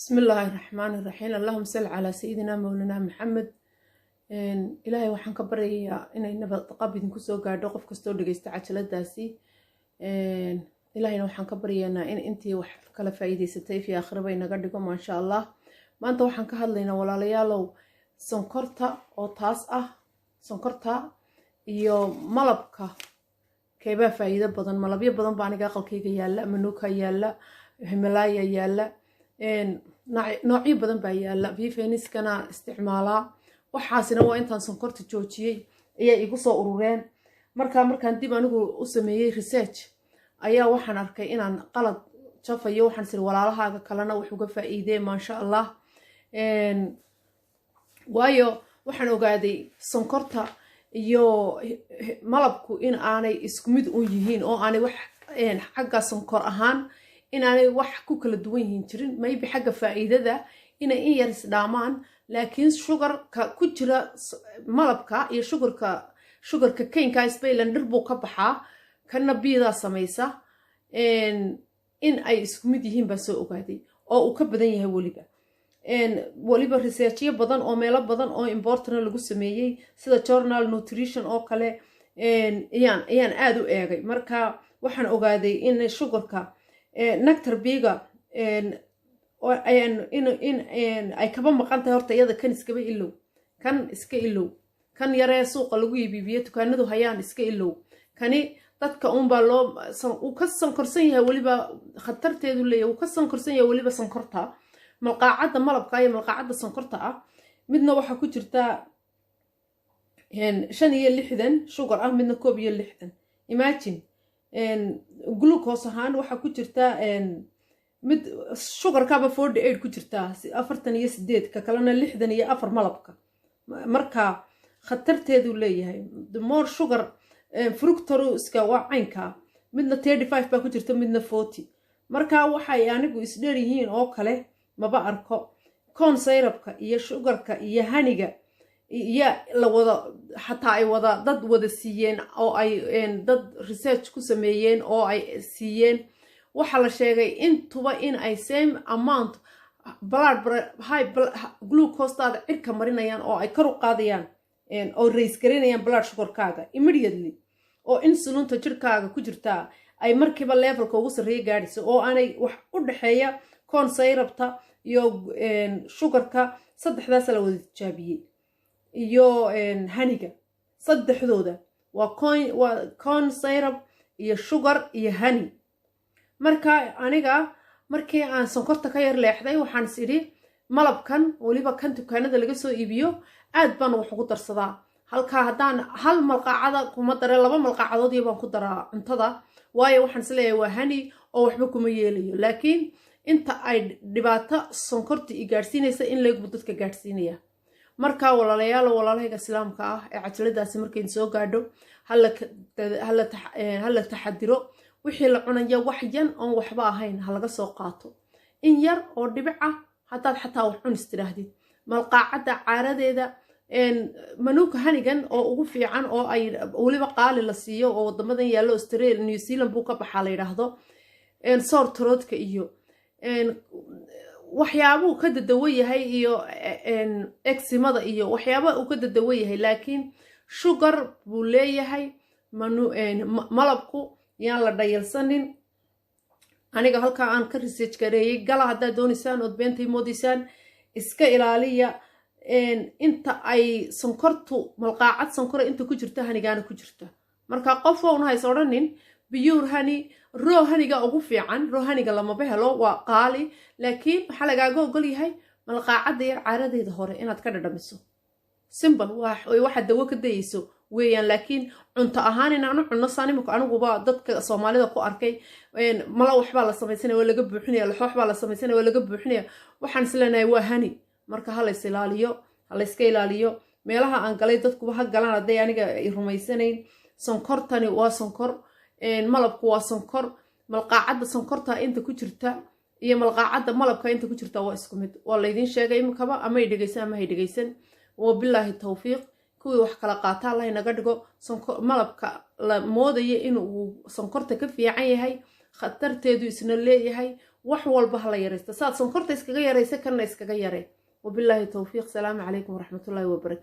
بسم الله الرحمن الرحيم، اللهم صل على سيدنا مولانا محمد. Ilaahay waxaan ka baryayaa inay nabad qab idinku soo gaadho, qof kastoo dhegeysta cajaladaasi. Ilaahayna waxaan ka baryaynaa in intii wax kala faa'iidaysatay fi aakhiraba inaga dhigo, maasha Allah. Maanta waxaan ka hadlaynaa, walaalayaalow, sonkorta oo taas ah. Sonkorta iyo malabka keebaa faa'iido badan? Malabyo badan baa aniga aqalkayga yaalla. Manuka yaalla, Himalaya yaalla, noocyo badan baa yaalla. Vifeniskana isticmaalaa. Waxaasina waa intaan sonkorta joojiyey ayaa igu soo urureen. Markaa markaan dib anigu u sameeyey research ayaa waxaan arkay inaan qalad jafayo. Waxaan siri walaalahaaga kalena wax uga faa'iidee, maasha Allah. Waayo waxaan ogaaday sonkorta iyo malabku in aanay isku mid un yihiin oo aanay wax xagga sonkor ahaan inaanay wax ku kala duwan yihiin jirin, maybe xagga faa'iidada inay in yar isdhaamaan, laakiin sugarka ku jira malabka iyo sugarka cane-ka sbaylan dhir buu ka baxaa, kana biidaa samaysa, in ay isku mid yihiin baan soo ogaaday oo uu ka badan yahay. Weliba researchyo badan oo meelo badan oo important ah lagu sameeyey, sida journal Nutrition oo kale, ayaan aada u eegay. Marka waxaan ogaaday in sugarka nectar bee-ga in ay kaba maqan tahay. Horta iyada kan iskaba ilow, kan iska ilow, kan yaree suuqa lagu iibibiyo, dukaanadu hayaan, iska ilow. Kani dadka uunbaa loo uu ka sonkorsan yahay, weliba khatarteedu leeyahay. Uu ka sonkorsan yahay weliba sonkorta. Malqaacadda malabka iyo malqaacadda sonkorta ah midna waxaa ku jirta 65 sugar ah, midna 61. Imagine, glucose ahaan waxaa ku jirta mid sugarkaba 48 ku jirtaa, 48, ka kalena 64 malabka. Marka khatarteedu leeyahay. The more sugar, fructose-ka waa caynka, midna 35 baa ku jirta, midna 40. Marka waxay anigu isdheer yihiin oo kale maba arko. Corn syrupka iyo sugarka iyo honeyga iyo la wada xataa ay wada dad wada siiyeen oo ay dad research ku sameeyeen oo ay siiyeen, waxaa la sheegay intuba in ay same amount blood high glucosetaada cirka marinayaan oo ay kor u qaadayaan oo raise garinayaan blood sugarkaaga immediately, oo insulinta jirkaaga ku jirtaa ay markiiba levelka ugu sarreeya gaadhayso, oo aanay wax u dhexeeya corn syrupta iyo sugarka. Saddexdaasa la wada tijaabiyey iyo honeyga. Saddexdooda waa corn syrup iyo sugar iyo honey. Marka aniga markii aan sonkorta ka yar leexday, waxaan is idhi malabkan, weliba kan dukaanada laga soo iibiyo, aad baan wax ugu darsadaa. Halkaa haddaan hal malqaacada kuma dare, laba malqaacadood iyo baan ku daraa cuntada, waayo waxaan is leeyahay waa honey oo waxba kuma yeelayo. Laakiin inta ay dhibaato sonkorta i gaadhsiinaysa in leegbu dadka gaadhsiinaya. Marka walaalayaalo, walaalahayga Islaamka ah ee cajaladaasi markayn soo gaadho, hala taxadiro wixii la cunaya. Wax yan oon waxba ahayn ha laga soo qaato, in yar oo dhibic ah. Haddaad xataa wax cunis tidhaahdid, malqaacadda caaradeeda manuka honeygan oo ugu fiican, oo ay weliba qaali la siiyo, oo wadamadan yaallo, Australia, New Zealand buu ka baxaa la yidhaahdo, sore throatka iyo waxyaabuu ka dadawo yahay, iyo eczemada iyo waxyaaba uu ka dadawo yahay, laakiin sugar buu leeyahay malabku. Yaan la dhayalsanin. Aniga halkaa aan ka research gareeyey gala haddaad doonaysaan ood beentay moodaysaan. Iska ilaaliya. Inta ay sonkortu, malqaacad sonkora inta ku jirta honeygaana ku jirta. Marka qof own hays odhanin pure honey. Raw honeyga ugu fiican. Raw honeyga lamaba helo, waa qaali, laakiin waxaa lagaaga ogol yahay malqaacadda yar caaradeeda hore inaad ka dhadhamiso. Simple, waxaad dawo ka dayeyso weeyaan. Laakiin cunto ahaan inaan u cunno saan imika aniguba dadka Soomaalida ku arkay, mala waxbaa la samaysanaya, waa laga buuxinaya, laxoox baa la samaysanaya, waa laga buuxinaya. Waxaan isleenahay waa honey. Marka ha lays ilaaliyo, ha layska ilaaliyo. Meelaha aan galay dadkuba ha galaan hadday aniga ay rumaysanayn. Sonkortani waa sonkor, malabku waa sonkor. Malqaacadda sonkorta inta ku jirta iyo malqaacadda malabka inta ku jirta waa isku mid. Waa laydiin sheegay imikaba, amay dhegeysan ama hay dhegeysan. Wabilaahi tawfiiq. Kuwii wax kala qaata Allah inaga dhigo. Malabka la moodaya inuu sonkorta ka fiican yahay, khatarteedu isna leeyahay. Wax walba hala yaraysta. Saad sonkorta iskaga yaraysa, kanna iskaga yaree. Wabilaahi towfiiq. Salaamu calaykum waraxmatullaahi wabarakatu.